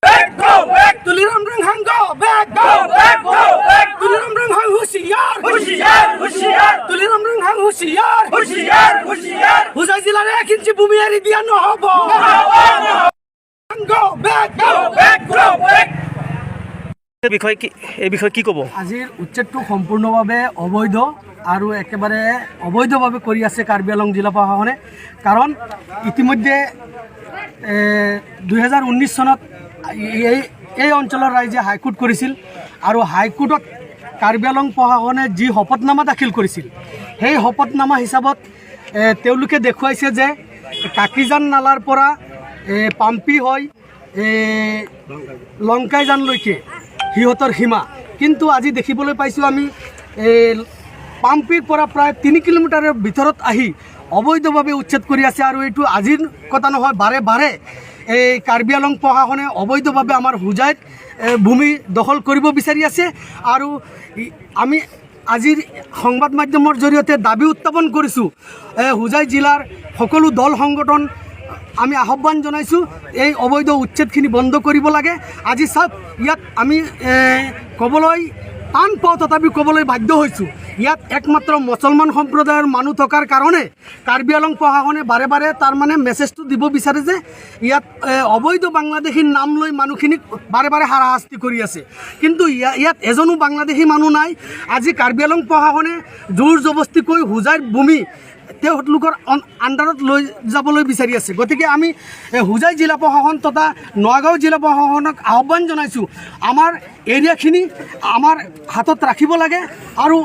Go back! Tuliram Ronghang, go back! Go back! Go back! Tuliram Ronghang হুঁচিয়াৰ! হুঁচিয়াৰ, হুঁচিয়াৰ! Tuliram Ronghang হুঁচিয়াৰ! হুঁচিয়াৰ, হুঁচিয়াৰ! Hojai জিলাৰ 1 inch ভূমি এৰি দিয়া নহ'ব। Go back! Go back! Go back! বিষয়ে কি, এই বিষয়ে কি ক'ব? আজিৰ উচ্ছেদটো সম্পূৰ্ণভাৱে অবৈধ আৰু একেবাৰে অবৈধভাৱে কৰি আছে কাৰ্বি আংলং জিলা প্ৰশাসনে। কাৰণ ইতিমধ্যে 2019 চনত এই এই অঞ্চলৰ ৰাইজে হাইকোৰ্ট কৰিছিল আৰু হাইকোৰ্টত কাৰ্বি আংলং প্ৰশাসনে যি শপতনামা দাখিল কৰিছিল, সেই শপতনামা হিচাপত তেওঁলোকে দেখুৱাইছে যে কাকিজান নালাৰ পৰা পাম্পি হৈ লংকাইজানলৈকে সিহঁতৰ সীমা। কিন্তু আজি দেখিবলৈ পাইছোঁ আমি এই পাম্পিৰ পৰা প্ৰায় 3 কিলোমিটাৰৰ ভিতৰত আহি অবৈধভাৱে উচ্ছেদ কৰি আছে। আৰু এইটো আজিৰ কথা নহয়, বাৰে বাৰে এই কাৰ্বি আংলং প্ৰশাসনে অবৈধভাৱে আমাৰ হোজাইত ভূমি দখল কৰিব বিচাৰি আছে। আৰু আমি আজিৰ সংবাদ মাধ্যমৰ জৰিয়তে দাবী উত্থাপন কৰিছোঁ, হোজাই জিলাৰ সকলো দল সংগঠন আমি আহ্বান জনাইছোঁ, এই অবৈধ উচ্ছেদখিনি বন্ধ কৰিব লাগে। আজি চাওক, ইয়াত আমি ক'বলৈ টান পাওঁ, তথাপি ক'বলৈ বাধ্য হৈছোঁ, ইয়াত একমাত্ৰ মুছলমান সম্প্ৰদায়ৰ মানুহ থকাৰ কাৰণে কাৰ্বি আংলং প্ৰশাসনে বাৰে বাৰে তাৰমানে মেছেজটো দিব বিচাৰে যে ইয়াত অবৈধ বাংলাদেশীৰ নাম লৈ মানুহখিনিক বাৰে বাৰে হাৰাশাস্তি কৰি আছে। কিন্তু ইয়াত এজনো বাংলাদেশী মানুহ নাই। আজি কাৰ্বি আংলং প্ৰশাসনে জোৰ জবস্তিকৈ হোজাইৰ ভূমি তেওঁলোকৰ আণ্ডাৰত লৈ যাবলৈ বিচাৰি আছে। গতিকে আমি হোজাই জিলা প্ৰশাসন তথা নগাঁও জিলা প্ৰশাসনক আহ্বান জনাইছোঁ, আমাৰ এৰিয়াখিনি আমাৰ হাতত ৰাখিব লাগে আৰু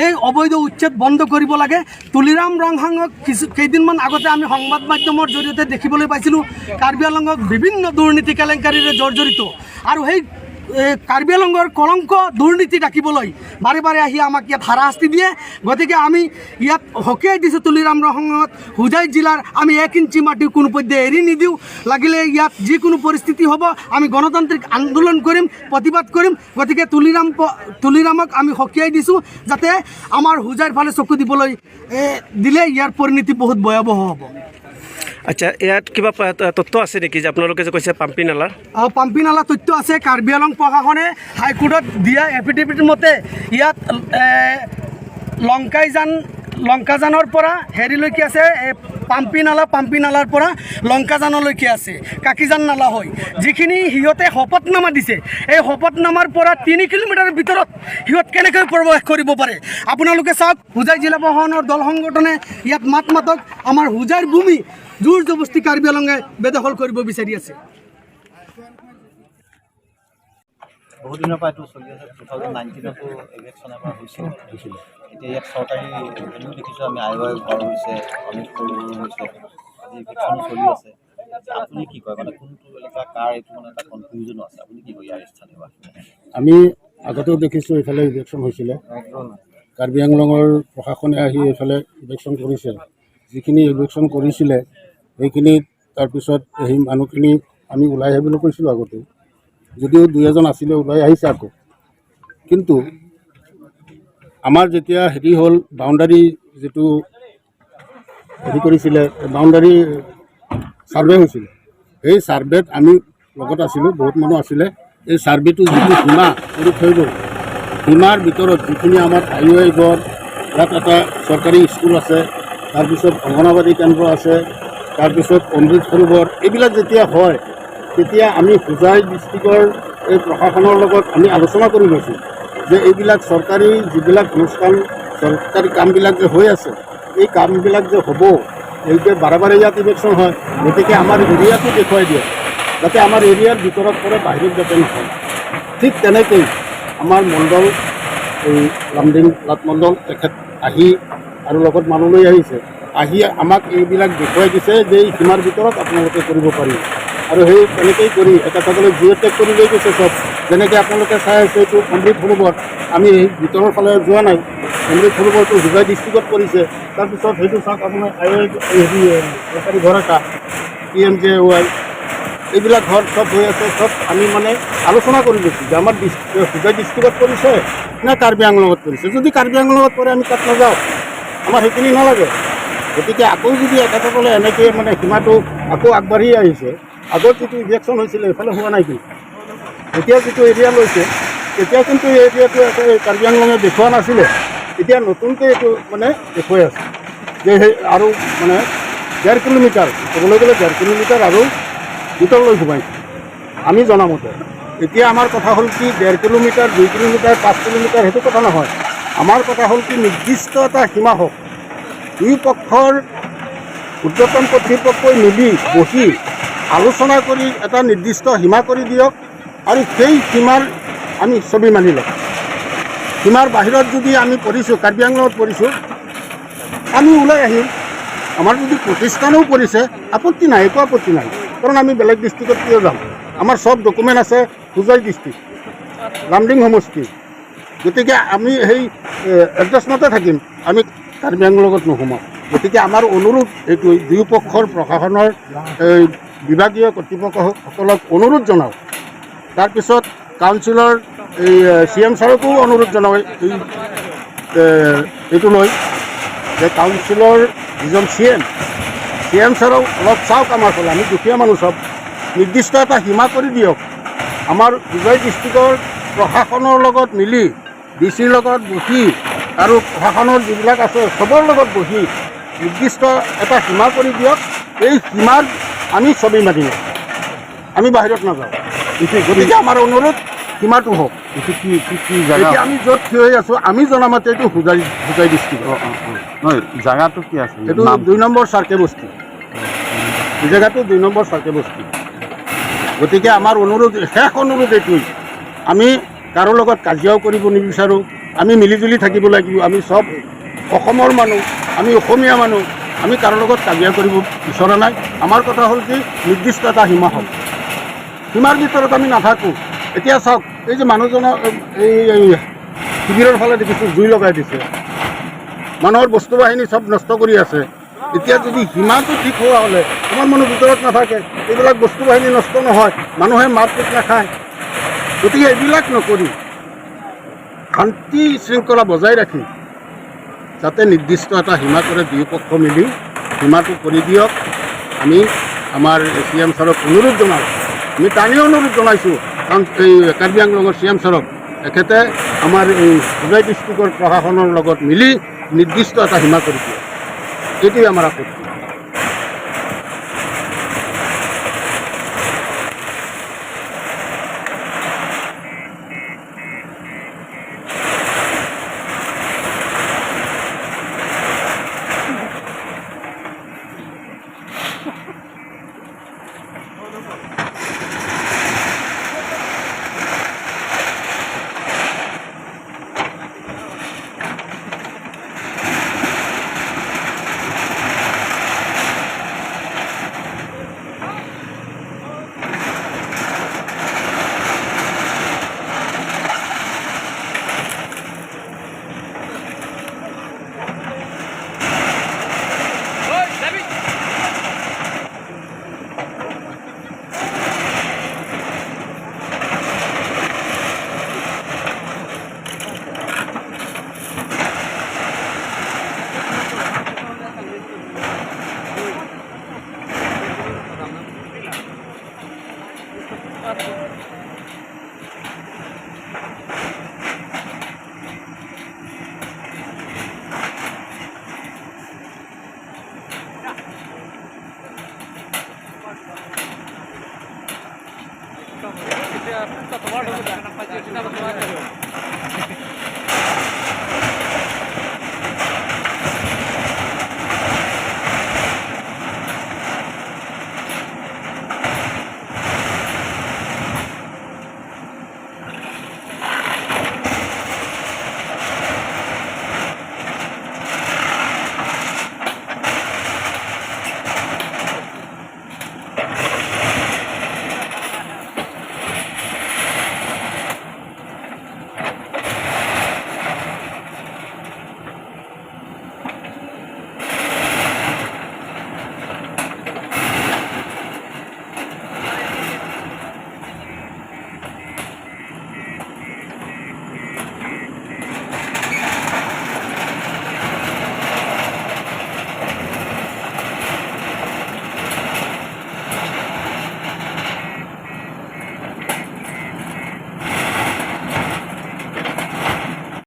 এই অবৈধ উচ্ছেদ বন্ধ কৰিব লাগে। তুলিৰাম ৰংহাঙক কিছু কেইদিনমান আগতে আমি সংবাদ মাধ্যমৰ জৰিয়তে দেখিবলৈ পাইছিলোঁ, কাৰ্বি আংলঙক বিভিন্ন দুৰ্নীতি কেলেংকাৰীৰে জৰ্জৰিত আৰু সেই কাৰ্বি আংলঙৰ কলংক দুৰ্নীতি ৰাখিবলৈ বাৰে বাৰে আহি আমাক ইয়াত হাৰাশাস্তি দিয়ে। গতিকে আমি ইয়াত সকীয়াই দিছোঁ তুলিৰাম ৰংহাঙত, হোজাই জিলাৰ আমি 1 ইঞ্চি মাটি কোনোপধ্যে এৰি নিদিওঁ। লাগিলে ইয়াত যিকোনো পৰিস্থিতি হ'ব, আমি গণতান্ত্ৰিক আন্দোলন কৰিম, প্ৰতিবাদ কৰিম। গতিকে তুলিৰামক আমি সকীয়াই দিছোঁ যাতে আমাৰ হোজাইৰ ফালে চকু দিবলৈ দিলে ইয়াৰ পৰিণতি বহুত ভয়াৱহ হ'ব। আচ্ছা, ইয়াত কিবা তথ্য আছে নেকি যে আপোনালোকে যে কৈছে পাম্পি নালাৰ? পাম্পি নালা তথ্য আছে। কাৰ্বি আংলং প্ৰশাসনে হাইকোৰ্টত দিয়া এফিডেভিট মতে ইয়াত লংকাইজান, লংকাজানৰ পৰা হেৰিলৈকে আছে পাম্পি নালা, পাম্পি নালাৰ পৰা লংকাজানলৈকে আছে কাকিজান নালা হৈ। যিখিনি সিহঁতে শপতনামা দিছে, এই শপতনামাৰ পৰা 3 কিলোমিটাৰৰ ভিতৰত সিহঁত কেনেকৈ প্ৰৱেশ কৰিব পাৰে? আপোনালোকে চাওক, হোজাই জিলা প্ৰশাসনৰ দল সংগঠনে ইয়াত মাত মাতক। আমাৰ হোজাইৰ ভূমি জোৰ জবস্তি কাৰ্বি আংলঙে বেদখল কৰিব বিচাৰি আছে। বহুত দিনৰ পৰা এইটো চলি আছে। 2019তো ইভিকশ্যন এবাৰ হৈছিল। এতিয়া ইয়াত চৰকাৰী হেৰিও দেখিছোঁ আমি, আই ৱাই ঘৰ হৈছে, অমৃত সৰোবৰ হৈছে, আজি ইভিকশ্যনো চলি আছে। এতিয়া আপুনি কি কয়, মানে কোনটো এলেকা কাৰ, এইটো মানে এটা কনফিউজনো আছে। আপুনি কি কয় ইয়াৰ স্থানীয় বাসিন্দা? আমি আগতেও দেখিছোঁ, এইফালে ইভিকশ্যন হৈছিলে। কাৰ্বি আংলঙৰ প্ৰশাসনে আহি এইফালে ইভিকশ্যন কৰিছে। যিখিনি ইভিকশ্যন কৰিছিলে সেইখিনি তাৰপিছত সেই মানুহখিনি আমি ওলাই আহিবলৈ কৈছিলোঁ আগতেও, যদিও দুই এজন আছিলে, ওলাই আহিছে আকৌ। কিন্তু আমাৰ যেতিয়া হেৰি হ'ল, বাউণ্ডাৰী যিটো হেৰি কৰিছিলে, বাউণ্ডাৰী ছাৰ্ভে হৈছিলে, সেই ছাৰ্ভেত আমি লগত আছিলোঁ, বহুত মানুহ আছিলে। এই ছাৰ্ভেটো যিটো সীমা কৰি থৈ গ'ল, সীমাৰ ভিতৰত যিখিনি আমাৰ আই ৱাই ঘৰ, ইয়াত এটা চৰকাৰী স্কুল আছে, তাৰপিছত অংগনাবাদী কেন্দ্ৰ আছে, তাৰপিছত অমৃত সৰোবৰ, এইবিলাক যেতিয়া হয় তেতিয়া আমি হোজাই ডিষ্ট্ৰিক্টৰ এই প্ৰশাসনৰ লগত আমি আলোচনা কৰি লৈছোঁ যে এইবিলাক চৰকাৰী যিবিলাক অনুষ্ঠান, চৰকাৰী কামবিলাক যে হৈ আছে, এই কামবিলাক যে হ'ব, এই যে বাৰে বাৰে ইয়াত ইভিকশ্যন হয়, গতিকে আমাৰ এৰিয়াটো দেখুৱাই দিয়ে যাতে আমাৰ এৰিয়াৰ ভিতৰত পৰে, বাহিৰত যাতে নহয়। ঠিক তেনেকেই আমাৰ মণ্ডল, এই লামডিং লাট মণ্ডল, তেখেত আহি আৰু লগত মানুহ লৈ আহিছে। আহি আমাক এইবিলাক দেখুৱাই দিছে যে এই সীমাৰ ভিতৰত আপোনালোকে কৰিব পাৰিব। আৰু সেই তেনেকেই কৰি তেখেতসকলে জিঅ' টেগ কৰি লৈ গৈছে চব। যেনেকৈ আপোনালোকে চাই আছে, এইটো অমৃত সৰোবৰ, আমি এই ভিতৰৰ ফালে যোৱা নাই। অমৃত সৰোবৰটো হোজাই ডিষ্ট্ৰিক্টত পৰিছে। তাৰপিছত সেইটো চাওক আপোনাৰ, আই হেৰি চৰকাৰী ঘৰ এটা, পিএমজেৱাই, এইবিলাক ঘৰ চব হৈ আছে। চব আমি মানে আলোচনা কৰি লৈছোঁ যে আমাৰ হোজাই ডিষ্ট্ৰিক্টত পৰিছে নে কাৰ্বি আংলঙত পৰিছে। যদি কাৰ্বি আংলঙত পৰে, আমি তাত নাযাওঁ, আমাৰ সেইখিনি নালাগে। গতিকে আকৌ যদি এখেতসকলে এনেকৈ মানে সীমাটো আকৌ আগবাঢ়ি আহিছে, আগত যিটো ইভিকশ্যন হৈছিলে এইফালে হোৱা নাই কিন্তু। এতিয়া যিটো এৰিয়া লৈছে, তেতিয়া কিন্তু এই এৰিয়াটো কাৰ্বি আংলঙে দেখুওৱা নাছিলে। এতিয়া নতুনকৈ এইটো মানে দেখুৱাই আছে যে সেই আৰু মানে 1.5 কিলোমিটাৰ, ক'বলৈ গ'লে 1.5 কিলোমিটাৰ আৰু ভিতৰলৈ সোমাইছে আমি জনামতে। এতিয়া আমাৰ কথা হ'ল কি, 1.5 কিলোমিটাৰ, 2 কিলোমিটাৰ, 5 কিলোমিটাৰ সেইটো কথা নহয়। আমাৰ কথা হ'ল কি, নিৰ্দিষ্ট এটা সীমা হওক, দুই পক্ষৰ ঊৰ্ধতন কৰ্তৃপক্ষই মিলি বহি আলোচনা কৰি এটা নিৰ্দিষ্ট সীমা কৰি দিয়ক আৰু সেই সীমাৰ আমি ছবি মানি লওঁ। সীমাৰ বাহিৰত যদি আমি পৰিছোঁ, কাৰ্বি আংলঙত পৰিছোঁ, আমি ওলাই আহিম। আমাৰ যদি প্ৰতিষ্ঠানো পৰিছে আপত্তি নাই, একো আপত্তি নাই, কাৰণ আমি বেলেগ ডিষ্ট্ৰিক্টত কিয় যাম? আমাৰ চব ডকুমেণ্ট আছে হোজাই ডিষ্ট্ৰিক্ট, লামডিং সমষ্টি। গতিকে আমি সেই এড্ৰেছ মতে থাকিম, আমি কাৰ্বি আংলঙত নোসোমাওঁ। গতিকে আমাৰ অনুৰোধ এইটো, দুয়োপক্ষৰ প্ৰশাসনৰ এই বিভাগীয় কৰ্তৃপক্ষসকলক অনুৰোধ জনাওঁ। তাৰপিছত কাউন্সিলৰ এই চি এম ছাৰকো অনুৰোধ জনাওঁ এই এইটো লৈ যে কাউন্সিলৰ যিজন চি এম ছাৰক অলপ চাওক আমাৰ ফালে, আমি দুখীয়া মানুহ চব, নিৰ্দিষ্ট এটা সীমা কৰি দিয়ক। আমাৰ হোজাই ডিষ্ট্ৰিক্টৰ প্ৰশাসনৰ লগত মিলি, ডি চিৰ লগত বহি আৰু প্ৰশাসনৰ যিবিলাক আছে চবৰ লগত বহি নিৰ্দিষ্ট এটা সীমা কৰি দিয়ক। এই সীমাত আমি চবেই মানি লওঁ, আমি বাহিৰত নাযাওঁ। গতিকে আমাৰ অনুৰোধ সীমাটো হওক। এইটো কি কি কি জাগা? এতিয়া আমি য'ত থিয় হৈ আছোঁ, আমি জনামতে এইটো হোজাই ডিষ্ট্ৰিক্ট। নহয়, জাগাটো কি আছে? এইটো নাম? 2 নম্বৰ চাৰ্কে বস্তি, এই জেগাটো 2 নম্বৰ চাৰ্কে বস্তি। গতিকে আমাৰ অনুৰোধ, শেষ অনুৰোধ এইটোৱেই, আমি কাৰো লগত কাজিয়াও কৰিব নিবিচাৰোঁ, আমি মিলিজুলি থাকিব লাগিব। আমি চব অসমৰ মানুহ, আমি অসমীয়া মানুহ, আমি কাৰো লগত কাজিয়া কৰিব বিচৰা নাই। আমাৰ কথা হ'ল কি, নিৰ্দিষ্ট এটা সীমা হওক, সীমাৰ ভিতৰত আমি নাথাকোঁ। এতিয়া চাওক, এই যে মানুহজনৰ এই শিবিৰৰ ফালে দেখিছোঁ জুই লগাই দিছে, মানুহৰ বস্তু বাহিনী চব নষ্ট কৰি আছে। এতিয়া যদি সীমাটো ঠিক হোৱা হ'লে আমাৰ মানুহ ভিতৰত নাথাকে, এইবিলাক বস্তু বাহিনী নষ্ট নহয়, মানুহে মাৰপিট নাখায়। গতিকে এইবিলাক নকৰি শান্তি শৃংখলা বজাই ৰাখি যাতে নিৰ্দিষ্ট এটা সীমা কৰে, দুয়োপক্ষ মিলি সীমাটো কৰি দিয়ক। আমি আমাৰ চি এম ছাৰক অনুৰোধ জনাওঁ, আমি টানি অনুৰোধ জনাইছোঁ, কাৰণ এই কাৰ্বি আংলঙৰ চি এম ছাৰক, তেখেতে আমাৰ এই হোজাই ডিষ্ট্ৰিক্টৰ প্ৰশাসনৰ লগত মিলি নিৰ্দিষ্ট এটা সীমা কৰি দিয়ক। এইটোৱে আমাৰ আপত্তি।